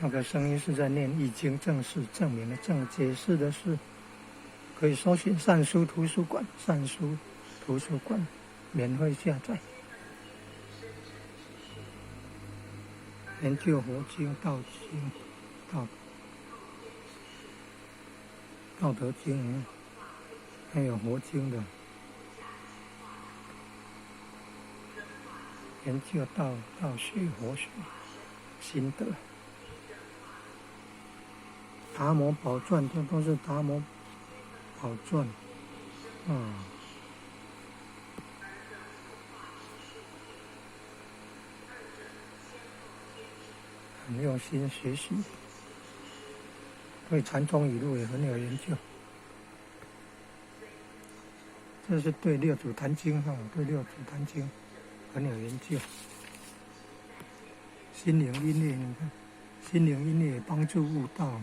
那個聲音是在念《易經》，證是證明的證，解釋的是可以搜尋善書圖書館，善書圖書館免費下載。研究佛經、道經、道德經，還有佛經的研究道學、佛學心得。達摩寶傳，這都是達摩寶傳，很用心學習，對禪宗語錄也很有研究。這是對六祖壇經哈，對六祖壇經很有研究。心靈音樂，你看，心靈音樂幫助悟道。